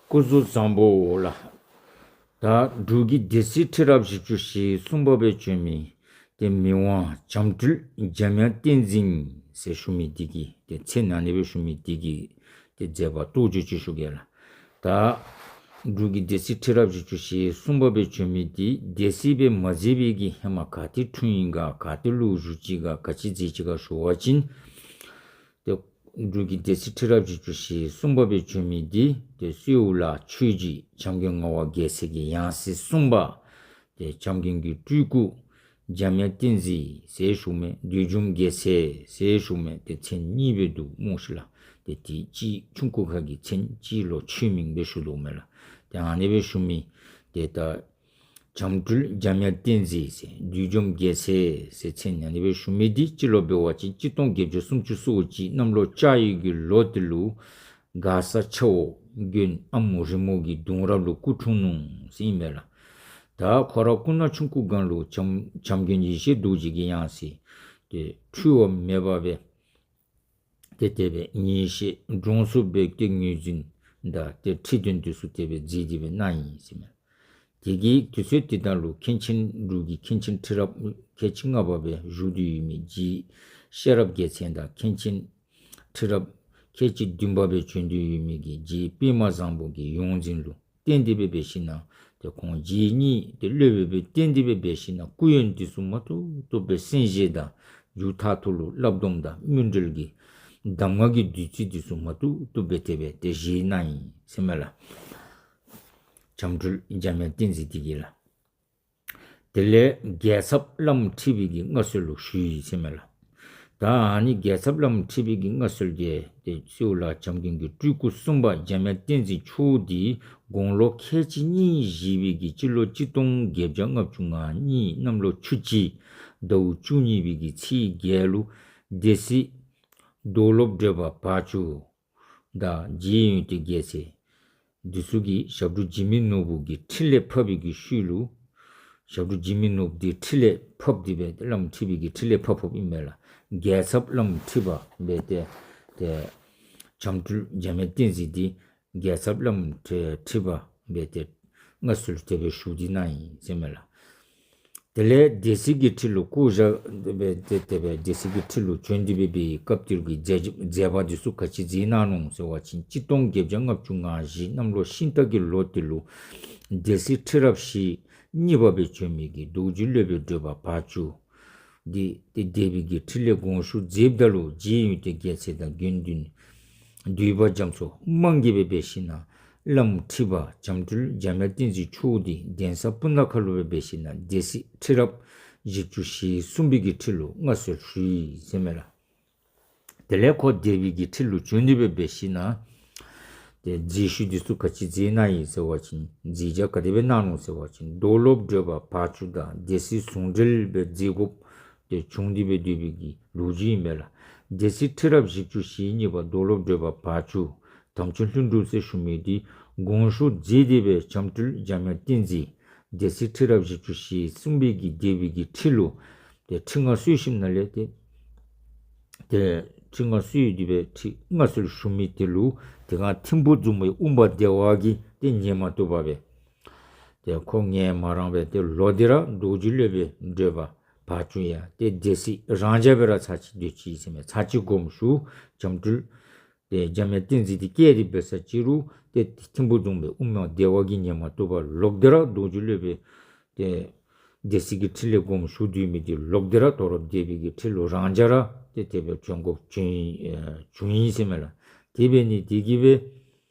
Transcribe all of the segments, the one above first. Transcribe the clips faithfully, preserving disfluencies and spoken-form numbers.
སྐུ་གཟུགས་བཟང་པོ་ལགས། ད་འབྲུག་གི་སྡེ་སྲིད་ཁྲི་རབས་བཞི་བཅུ་ཞེ་གསུམ་པ་སྦེ་བྱོན་མི་ཏེ་མི་དབང་བྱམས་སྤྲུལ་འཇམ་དབྱངས་བསྟན་འཛིན་ཟེར་ཞུ་མི་འདི་གི་ཏེ་མཚན་ཨ་ནི་སྦེ་ཞུ་མི་འདི་གི་ཏེ་མཛད་པ་རྟོགས་བརྗོད་ཅིག་ཞུ་གེ་ལགས། ད་འབྲུག་གི་སྡེ་སྲིད་ཁྲི་རབས་བཞི་བཅུ་ཞེ་གསུམ་པ་སྦེ་བྱོན་མི་འདི་སྡེ་སྲིད་སྦེ་མ་མཛད་པའི་གི་ཧེ་མ་ག་ཏེ་འཁྲུངས་ཡི་ག་ག་ཏེ་ལུ་བཞུགས་ཅི་ག་ག་ཅི་མཛད་ཅི་ག་ཞུ་བ་ཅིན་ཏེ་འབྲུག་གི་སྡེ་སྲིད་ཁྲི་རབས་བཞི་བཅུ་ཞེ་གསུམ་པ་སྦེ་བྱོན་མི་འདི་ཏེ་སེའུ་ལ་ཆོས་རྗེ་བྱམས་མགོན་ངག་དབང་རྒྱལ་མཚན་གྱི་ཡང་སྲིད་གསུམ་པ་ཏེ་བྱམས་མགོན་གྱི་སྤྲུལ་སྐུ་འཇམ་དབྱངས་བསྟན་འཛིན་ཟེར་ཞུ་མི་བདུད་འཇོམས་རྒྱལ་མཚན་ཟེར་ཞུ་མི་ཏེ་མཚན་གཉིས་སྦེ་འདུག་སྨོ་ཤི་ལགས། ཏེ་དེ་གཅིག་ཆུང་ཀུ་ཁ་གི་མཚན་གཅིག་ལུ་ཆོས་མིང་སྦེ་ཞུ་དོ་མས་ལགས། ཏེ་ཨ་ནི་སྦེ་ཞུ་མི་ཏེ་ད་བྱམས་སྤྲུལ་འཇམ་དབྱངས་བསྟན་འཛིན་ཟེར་བདུད་འཇོམས་རྒྱལ་མཚན་ཟེར་མཚན་ཨ་ནི་སྦེ་ཞུ་མི་འདི་སྤྱི་ལོ་འབད་བ་ཅིན་གཅིག་སྟོང་བརྒྱད་བརྒྱ་སུམ་ཅུ་སོ་གཅིག་གནམ་ལོ་ལྕགས་ཡོས་ཀྱི་ལོ་དེ་ལུ་མགར་ས་ཆ་འོག་དགོན་ཨ་མོ་རི་མོ་གི་གདུང་རབས་ལུ་སྐུ་འཁྲུངས་ནུག་ཟེར་ཨིན་མས་ལགས། ད་ཁོ་ར་སྐུ་ན་ཆུང་ཀུ་སྒང་ལུ་བྱམས་བྱམས་མགོན་ཡེ་ཤེས་རྡོ་རྗེ་གི་ཡང་སྲིད་ཏེ་འཁྲུལ་བ་མེད་པ་སྦེ་ཏེ་དེ་སྦེ་ཉེས་ཤས་འདྲོངས་སུ་སྦེ་ཏེ་ངོས་འཛིན་དང་ཏེ་ཁྲི་འདོན་འདི་ཚུ་དེ་སྦེ་མཛད་དེ་སྦེ་གནང་ཡི་ཟེར་མས། དེ་གི་དུས་ཚོད་དེ་དག་ལུ་མཁན་ཆེན་འབྲུག་གི་མཁན་ཆེན་ཁྲི་རབས་ཁལ་གཅིག་ལྔ་པ་སྦེ་བཞུགས་ཏེ་ཡོད་མི་རྗེ་ཤེས་རབ་རྒྱལ་མཚན་དང་མཁན་ཆེན་ཁྲི་རབས་ཁལ་གཅིག་བདུན་པ་སྦེ་བྱོན་ཏེ་ཡོད་མི་གི་རྗེ་པདྨ་བཟང་པོ་གི་ཡོངས་འཛིན་ལུ་བརྟེན་ཏེ་སྦེ་འབད་ཞིན་ན་ཏེ་ཁོང་རྗེ་གཉིས་ཏེ་སློབ་དཔོན་སྦེ་བསྟེན་ཏེ་སྦེ་འབད་ཞིན་ན་སྐུ་ཡོན་འདི་ཚུ་མ་ཐུབ་ཐུབ་སྦེ་གསན་བཞེས་དང་མཇུག་མཐའ་ཐུག་ལུ་བསླབ་སྡོམ་དང་སྨིན་གྲོལ་གྱི་གདམས་ངག་གི་བདུད་རྩི་འདི་ཚུ་མ་ཐུབ་ཐུབ་སྦེ་དེ་སྦེ་ཏེ་བཞེས་གནང་ཡི་ཟེར་མས་ལགས། བྱམས་སྤྲུལ་འཇམ་དབྱངས་བསྟན་འཛིན་འདི་གིས་ལགས། དེ་ལས་རྒྱལ་ཚབ་བླམ་ཁྲི་པའི་གི་མངའ་གསོལ་ལུ་ཞུ་ཡི་ཟེར་མས་ལགས། ད་ཨ་ནི་རྒྱལ་ཚབ་བླམ་ཁྲི་པའི་གི་མངའ་གསོལ་གྱི་ཏེ་སེའུ་ལ་བྱམས་མགོན་གྱི་སྤྲུལ་སྐུ་གསུམ་པ་འཇམ་དབྱངས་བསྟན་འཛིན་མཆོག་འདི་དགུང་ལོ་ཁལ་གཅིག་གཉིས་བཞེས་པའི་གི་སྤྱི་ལོ་གཅིག་སྟོང་བརྒྱད་བརྒྱ་ལྔ་བཅུ་ང་གཉིས་གནམ་ལོ་ཆུ་བྱི་ཟླཝ་བཅུ་གཉིས་པའི་གི་ཚེས་བརྒྱད་ལུ་སྡེ་སྲིད་རྡོར་སློབ་བགྲེས་པ་བར་ཅུང་དང་རྗེ་ཡོན་ཏན་རྒྱལ་མཚན་འདི་ཚུ་གིས་ཞབས་དྲུང་འཇིགས་མེད་ནོར་བུ་གི་ཁྲི་ལས་ཕབ་པའི་གི་ཤུལ་ལུ་ཞབས་དྲུང་འཇིགས་མེད་ནོར་བུ་འདི་ཁྲི་ལས་ཕབ་སྟེ་སྦེ་བླམ་ཁྲི་པའི་གི་ཁྲི་ལས་ཕབ་ཕབ་ཨིན་མས་ལགས། རྒྱལ་ཚབ་བླམ་ཁྲི་པ་སྦེ་ཏེ་ཏེ་བྱམས་སྤྲུལ་འཇམ་དབྱངས་བསྟན་འཛིན་འདི་རྒྱལ་ཚབ་བླམ་ཁྲི་ཁྲི་པ་སྦེ་ཏེ་མངའ་གསོལ་དེ་སྦེ་ཞུ་སྟེ་གནང་ཡི་ཟེར་མས་ལགས། དེ་ལས་སྡེ་སྲིད་ཀྱི་ཁྲི་ལུ་བསྐོ་བཞག་སྦེ་ཏེ་དེ་སྦེ་སྡེ་སྲིད་ཀྱི་ཁྲི་ལུ་བྱོན་ཏེ་སྦེ་འབད་བའི་སྐབས་དེ་གི་མཛད་མཛད་པ་འདི་ཚུ་ག་ཅི་མཛད་གནང་ནུག་ཟེར་བ་ཅིན་གཅིག་སྟོང་བརྒྱད་བརྒྱ་ལྔ་བཅུ་ང་བཞི་གནམ་ལོ་ཤིང་སྟག་གི་ལོ་དེ་ལུ་སྡེ་སྲིད་ཁྲི་རབས་ཞེ་གཉིས་པ་སྦེ་བྱོན་མི་གི་རྡོ་རྗེ་སློབ་དཔོན་བགྲེས་པ་བར་ཅུང་འདི་ཏེ་སྡེ་པའི་གི་ཁྲི་ལས་དགོངས་ཞུ་མཛདཔ་ད་ལུ་རྗེ་ཡོན་ཏན་རྒྱལ་མཚན་དང་དགེ་འདུན་འདུས་པ་རྒྱ་མཚོ་དམངས་ཀྱིས་སྦེ་འབད་ཞིན་ན་བླམ་ཁྲི་པ་བྱམས་སྤྲུལ་འཇམ་དབྱངས་བསྟན་འཛིན་མཆོག་འདི་གདན་ས་སྤུ་ན་ཁ་ལུ་སྦེ་འབད་ཞིན་ན་སྡེ་སྲིད་ཁྲི་རབས་བཞི་བཅུ་ཞེ་གསུམ་པའི་གི་ཁྲི་ལུ་མངའ་གསོལ་ཞུ་ཡི་ཟེར་མས་ལགས། དེ་ལས་ཁོ་སྡེ་པའི་གི་ཁྲི་ལུ་བྱོན་ཏེ་སྦེ་འབད་ཞིན་ན་ཏེ་མཛད་ཤུལ་འདི་ཚུ་ག་ཅི་མཛད་གནང་ཡི་ཟེར་བ་ཅིན་མཛད་བྱ་ག་དེ་སྦེ་གནང་ནུག་ཟེར་བ་ཅིན་རྡོར་སློབ་བགྲེས་པ་བར་ཅུང་དང་སྡེ་སྲིད་ཟུང་འབྲེལ་སྦེ་མཛད་དགོཔ་ཏེ་བྱུང་སྟེ་སྦེ་སྡོད་པའི་གི་ལོ་རྒྱུས་ཨིན་མས་ལགས། སྡེ་སྲིད་ཁྲི་རབས་བཞི་བཅུ་ཞེ་གཉིས་པ་རྡོར་སློབ་བགྲེས་པ་བར་ཅུང་དམ་ཆོས་ལྷུན་གྲུབ་ཟེར་ཞུ་མི་འདི་དགོངས་ཞུ་མཛད་དེ་སྦེ་བྱམས་སྤྲུལ་འཇམ་དབྱངས་བསྟན་འཛིན་སྡེ་སྲིད་ཁྲི་རབས་བཞི་བཅུ་ཞེ་གསུམ་པའི་གི་སྡེ་པའི་གི་ཁྲི་ལུ་ཏེ་ཁྲི་མངའ་གསོལ་ཞིནམ་ལས་ཏེ་ཏེ་ཁྲི་མངའ་གསོལ་ཏེ་སྦེ་ཁྲི་མངའ་གསོལ་ཞུ་མི་དེ་ལུ་དེ་སྒང་ཐིམ་ཕུ་རྫོང་དཔོན་ཨུ་མ་བདེ་བ་གིས་ཏེ་ཉན་མ་བཏུབ་པར་སྦེ་ཏེ་ཁོ་ངལ་མ་རངས་པར་ཏེ་ལོག་སྟེ་ར་རྡོ་རྗེ་སློབ་དཔོན་བགྲེས་པ་བར་ཅུང་ཡང་ཏེ་སྡེ་སྲིད་རང་འཇགས་སྦེ་ར་ཚར་གཅིག་སྡོད་ཅི་ཟེར་མས། ཚར་གཅིག་དགོངས་ཞུ་བྱམས་སྤྲུལ་ཏེ་འཇམ་དབྱངས་བསྟན་འཛིན་འདི་བསྐྱལ་ཏེ་འབད་ས་ཅིག་རུང་ཏེ་ཐིམ་ཕུ་རྫོང་དཔོན་ཨུ་མ་བདེ་བ་གིས་ཉན་མ་བཏུབ་པར་ལོག་སྟེ་ར་རྡོ་རྗེ་སློབ་དཔོན་ཏེ་སྡེ་སྲིད་ཀྱི་ཁྲི་ལས་དགོངས་ཞུ་སྡོད་མི་འདི་ལོག་སྟེ་ར་དོ་རུང་སྡེ་པའི་གི་ཁྲི་ལུ་རང་འཇགས་ར་ཏེ་དེ་སྦེ་བྱོན་དགོཔ་བྱུང་ཡི་ཨེ་བྱུང་ཡི་ཟེར་མས་ལགས། དེ་འབད་ནི་དེ་གིས་སྦེ་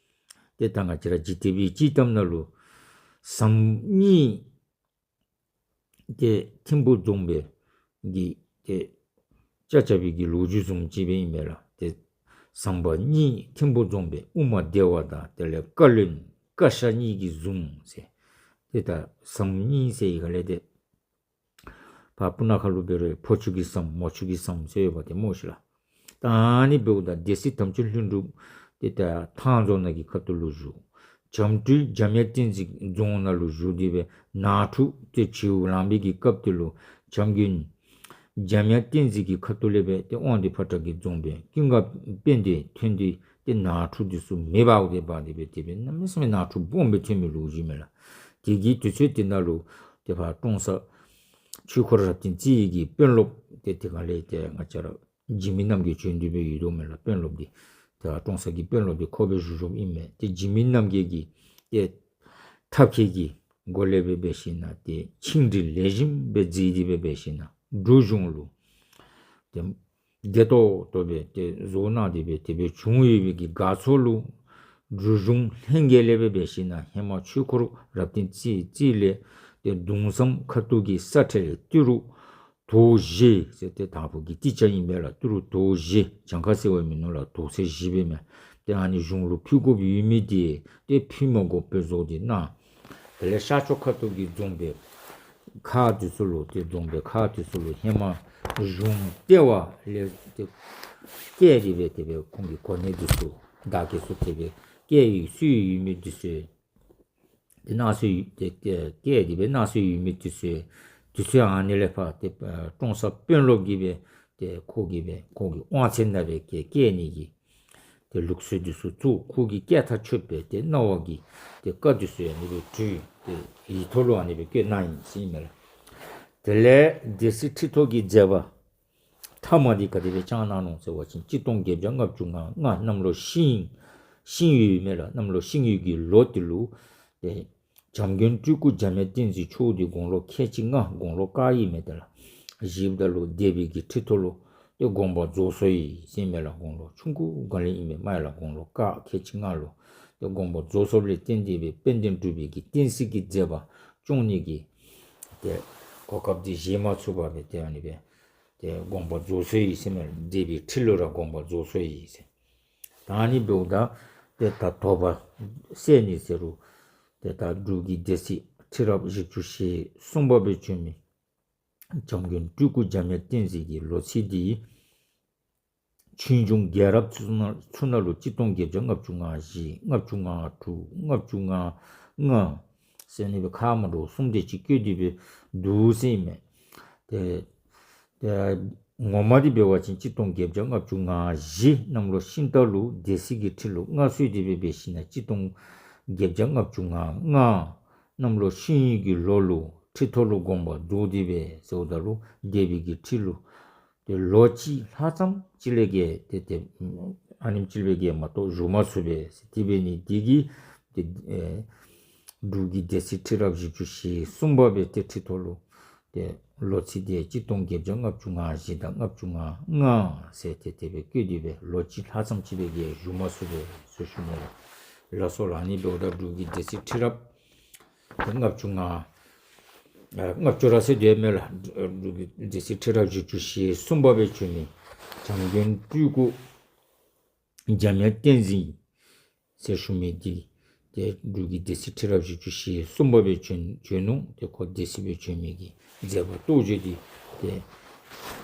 ཏེ་ད་ང་བཅས་ར་འཇིག་རྟེན་པའི་སྤྱི་གཏམ་ནང་ལུ་ཟམ་གཉིས་ཏེ་ཐིམ་ཕུ་རྫོང་དཔོན་གྱིས་ཏེ་ཅ་ཅ་པའི་གི་ལོ་རྒྱུས་བཟུམ་ཅིག་སྦེ་ཨིན་མས་ལགས། ཏེ་ཟམ་པ་གཉིས་ཐིམ་ཕུ་རྫོང་དཔོན་ཨུ་མ་བདེ་བ་དང་དེ་ལས་བཀའ་བློན་བཀའ་ཤག་གཉིས་ཀྱིས་བཟུང་ཟེར། ཏེ་ད་ཟམ་གཉིས་ཟེར་ཡི་ག་ལས་ཏེ་ཕར་སྤུ་ན་ཁ་ལུ་འབད་རུང་ཕོ་ཆུ་གི་ཟམ་མོ་ཆུ་གི་ཟམ་ཟེར་ཡོདཔ་ཏེ་སྨོ་ཤི་ལགས། ད་ཨ་ནི་འབདཝ་ད་སྡེ་སྲིད་དམ་ཆོས་ལྷུན་གྲུབ་ཏེ་ད་ཐང་རྫོང་ནང་གི་ཁ་ཐུག་ལུ་བཞུགས། བྱམས་སྤྲུལ་འཇམ་དབྱངས་བསྟན་འཛིན་རྫོང་ནང་ལུ་བཞུགས་ཏེ་སྦེ་ནང་འཁྲུག་ཏེ་བྱུང་ལང་པའི་གི་སྐབས་དེ་ལུ་བྱམས་མགོན་འཇམ་དབྱངས་བསྟན་འཛིན་གྱི་ཁ་ཐུག་ལས་སྦེ་ཏེ་དབང་འདུས་ཕོ་བྲང་གི་རྫོང་དཔོན་ཀུན་དགའ་དཔལ་ལྡན་ཐོན་ཏེ་ ཏེ་ནང་འཁྲུག་འདི་ཚུ་མེདཔ་འོང་སྟེ་འབད་དེ་སྦེ་དེ་སྦེ་གནམ་མེད་ས་མེད་ནང་འཁྲུག་སྦོམ་སྦེ་ཐོན་མི་ལོ་རྒྱུས་མས་ལགས། དེ་གི་དུས་ཚོད་དེ་ནང་ལུ་ཏེ་ཕར་ཀྲོང་གསར་ཆོས་འཁོར་རབ་བརྟན་རྩེ་གི་དཔོན་སློབ་ཏེ་དེ་སྒང་ལས་ཏེ་ང་བཅས་ར་འཇིགས་མེད་རྣམ་རྒྱལ་བྱོན་ཏེ་སྦེ་ཡོད་དོ་མས་ལགས། དཔོན་སློབ་འདི་ཏེ་ཀྲོང་གསར་གྱི་དཔོན་སློབ་འདི་ཁོ་སྦེ་བཞུགས་བཞུགསཔ་ཨིན་མས། ཏེ་འཇིགས་མེད་རྣམ་རྒྱལ་གྱིས་ཏེ་ཐབས་མཁས་ཀྱི་སྒོ་ལས་སྦེ་འབད་ཞིན་ན་ཏེ་ཆིངས་འགྲིག་ལེགས་ཤོམ་སྦེ་མཛད་དེ་སྦེ་འབད་ཞིན་ན་འབྲུག་གཞུང་ལུ་ཏེ་བདེ་ཏོག་ཏོ་སྦེ་ཏེ་བཟོ་གནང་སྟེ་སྦེ་དེ་སྦེ་བྱུང་ཡོད་པའི་གི་དགའ་ཚོར་ལུ་འབྲུག་གཞུང་ལྷན་རྒྱས་ལས་སྦེ་འབད་ཞིན་ན་ཧེ་མ་ཆོས་འཁོར་རབ་བརྟན་རྩེ་རྩེ་ལས་ཏེ་གདུང་བསམ་ཁ་ཐུག་གི་ས་ཁྲལ་ཏི་རུ་དོ་བཞི་ཟེར་ཏེ་དང་ཕུ་གི་ཏི་ཅ་ཨིན་པས་ལགས། ཏི་རུ་དོ་བཞི་གྱངས་ཁ་ཟེར་བ་མིན་ནུག་ལགས། དོ་ཟེར་བཞི་སྦེ་མས། ཏེ་ཨ་ནི་གཞུང་ལུ་ཕུལ་དགོཔ་ཡོད་མི་འདི་ཏེ་ཕུལ་མ་དགོཔ་སྦེ་བཟོ་སྟེ་གནང་། དེ་ལས་ཤར་ཕྱོགས་ཁ་ཐུག་གི་རྫོང་དཔོན་ཁག་འདི་ཚུ་ལུ་ཏེ་རྫོང་དཔོན་ཁག་འདི་ཚུ་ལུ་ཧེ་མ་གཞུང་ལྟེ་བ་ལས་ཏེ་བསྐྱལ་ཏེ་སྦེ་དེ་སྦེ་ཁོང་གི་གོ་གནས་འདི་ཚུ་བདག་གིས་ཚུ་དེ་སྦེ་བསྐྱལ་ཡི་སྲོལ་ཡོད་མི་འདི་ཚུ་ཏེ་གནང་སྲོལ་ཡོད་ཏེ་ཏེ་བསྐྱལ་ཏེ་སྦེ་གནང་སྲོལ་ཡོད་མི་འདི་ཚུ་འདི་ཚུ་ཨ་ནི་ལས་ཕར་ཏེ་ཀྲོང་གསར་དཔོན་སློབ་ཀྱིས་སྦེ་ཏེ་ཁོ་གིས་སྦེ་ཁོ་གི་དབང་ཚད་ནང་སྦེ་བསྐྱལ་བསྐྱལ་ནི་གི་ཏེ་ལུགས་སྲོལ་འདི་ཚུ་བཙུགས། ཁོ་གིས་བསྐྱལ་ཐག་ཆོད་པའི་ཏེ་གནང་བ་གི་ཏེ་བཀའ་འདི་ཚུ་ཨ་ནི་སྦེ་བྲིས་ཏེ་ཡིག་ཐོག་ལུ་ཨ་ནི་སྦེ་བཀོད་གནང་ཡི་ཟེར་ཨིན་མས་ལགས། དེ་ལས་སྡེ་སྲིད་ཁྲི་ཐོག་གི་མཛད་པ་ཐ་མ་འདི་ག་དེ་སྦེ་བསྐྱངས་གནང་ནུག་ཟེར་བ་ཅིན་གཅིག་སྟོང་བརྒྱད་བརྒྱ་ལྔ་བཅུ་ང་ལྔ་གནམ་ལོ་ཤིང་ཤིང་ཡོས་མས་ལགས། གནམ་ལོ་ཤིང་ཡོས་ཀྱི་ལོ་འདི་ལུ་ཏེ་བྱམས་མགོན་སྤྲུལ་སྐུ་འཇམ་དབྱངས་བསྟན་འཛིན་མཆོག་འདི་དགུང་ལོ་ཁལ་གཅིག་ལྔ་དགུང་ལོ་བཀག་ཡི་མས་ཏེ་ལགས། བཞེསཔ་ད་ལུ་སྡེ་པའི་གི་ཁྲི་ཐོག་ལུ་ཏེ་དགོངས་པ་རྫོགས་སོ་ཡི་ཟེར་ཨིན་མས་ལགས། དགུང་ལོ་ཆུང་ཀུ་སྒང་ལས་ཨིན་མས། མ་ཡ་ལགས་དགུང་ལོ་བཀག་ཁལ་གཅིག་ལྔ་ལུ་ཏེ་དགོངས་པ་རྫོགས་སོཔ་ལས་བརྟེན་ཏེ་སྦེ་དཔལ་ལྡན་འབྲུག་པའི་གི་བསྟན་སྲིད་ཀྱི་མཛད་པ་སྐྱོང་ནི་གི་ཏེ་གོ་སྐབས་འདི་བཞེས་མ་ཚུགས་པར་སྦེ་ཏེ་ཨ་ནི་སྦེ་ཏེ་དགོངས་པ་རྫོགས་སོ་ཡི་ཟེར་ཨིན་མས། སྡེ་པའི་ཁྲི་ལུ་ར་དགོངས་པ་རྫོགས་སོ་ཡི་ཟེར། ད་ཨ་ནི་འབདཝ་ད་ཏེ་ད་དོགས་པ་སེལ་ནི་ཟེར་རུང་ཏེ་ད་འབྲུག་གི་སྡེ་སྲིད་ཁྲི་རབས་བཞི་བཅུ་ཞེ་གསུམ་པ་སྦེ་བྱོན་མི་བྱམས་མགོན་སྤྲུལ་སྐུ་འཇམ་དབྱངས་བསྟན་འཛིན་གྱི་ལོ་ཚིགས་འདི་ཆོས་འབྱུང་རྒྱལ་རབས་ཚུ་ནང་ཚུ་ནང་ལུ་གཅིག་སྟོང་བརྒྱད་བརྒྱ་ལྔ་བཅུ་ང་བཞི་ལྔ་བཅུ་ང་དྲུག་ལྔ་བཅུ་ང་ལྔ་ཟེར་ཨ་ནི་སྦེ་ཁ་མ་འདྲཝ་གསུམ་དེ་ཅིག་བཀོད་དེ་སྦེ་འདུག་ཟེར་ཨིན་མས། ཏེ་ཏེ་ངོ་མ་འདི་འབད་བ་ཅིན་གཅིག་སྟོང་བརྒྱད་བརྒྱ་ལྔ་བཅུ་ང་བཞི་གནམ་ལོ་ཤིང་སྟག་ལུ་སྡེ་སྲིད་ཀྱི་ཁྲི་ལུ་མངའ་གསོལ་ཏེ་སྦེ་འབད་ཞིན་ན་གཅིག་སྟོང་བརྒྱད་བརྒྱ་ལྔ་བཅུ་ང་ལྔ་གནམ་ལོ་ཤིང་ཡོས་ཀྱི་ལོ་ལུ་ཁྲི་ཐོག་ལུ་དགོངས་པ་རྫོགས་ཏེ་སྦེ་ཟེརཝ་ད་ལུ་སྡེ་པའི་གི་ཁྲི་ལུ་ཏེ་ལོ་གཅིག་ལྷག་ཙམ་ཅིག་ལས་བརྒལ་ཏེ་ཏེ་ཨ་ནེམ་ཅིག་ལས་བརྒལ་མ་གཏོགས་བཞུགས་མ་ཚུགས་པས། དེ་འབད་ནི་འདི་གིས་ཏེ་ཨེ་འབྲུག་གི་སྡེ་སྲིད་ཁྲི་རབས་བཞི་བཅུ་ཞེ་གསུམ་པ་སྦེ་ཏེ་ཁྲི་ཐོག་ལུ་ཏེ་ལོ་ཚིགས་འདི་གཅིག་སྟོང་བརྒྱད་བརྒྱ་ལྔ་བཅུ་ང་བཞི་དང་ལྔ་བཅུ་ང་ལྔ་ཟེར་ཏེ་དེ་སྦེ་བཀོད་དེ་སྦེ་ལོ་གཅིག་ལྷག་ཙམ་ཅིག་ལས་བརྒལ་བཞུགས་མ་ཚུགས་པས་ཟེར་ཞུ་ནི་ལགས། ལགས་སོ་ལགས། ཨ་ནི་འབདཝ་ད་འབྲུག་གི་སྡེ་སྲིད་ཁྲི་རབས་ལྔ་བཅུ་ང་ཨ་ལྔ་བཅུ་ར་ཟེར་དེ་མས་ལགས། འབྲུག་གི་སྡེ་སྲིད་ཁྲི་རབས་བཞི་བཅུ་ཞེ་གསུམ་པ་སྦེ་བྱོན་མི་བྱམས་མགོན་སྤྲུལ་སྐུ་འཇམ་དབྱངས་བསྟན་འཛིན་ཟེར་ཞུ་མི་འདི་ཏེ་འབྲུག་གི་སྡེ་སྲིད་ཁྲི་རབས་བཞི་བཅུ་ཞེ་གསུམ་པ་སྦེ་བྱོན་བྱོན་ནུག། ཏེ་ཁོ་སྡེ་སྲིད་སྦེ་བྱོན་མི་གི་མཛད་པ་རྟོགས་བརྗོད་འདི་ཏེ་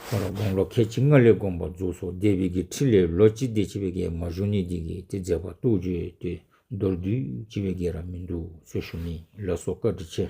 ཁོ་ར་དགུང་ལོ་ཁལ་གཅིག་ལྔ་ལས་དགོངས་པ་རྫོགས་སོ། སྡེ་པའི་གི་ཁྲི་ལས་ལོ་གཅིག་དེ་ཅིག་སྦེ་བརྒལ་མ་བཞུགས་ནི་འདི་གིས་ཏེ་མཛད་པ་རྟོགས་བརྗོད་འདི་མདོར་བསྡུས་ཅིག་སྦེ་བརྒལ་ར་མིན་འདུག་ཟེར་ཞུ་ནི། ལགས་སོ། བཀའ་དྲིན་ཆེ།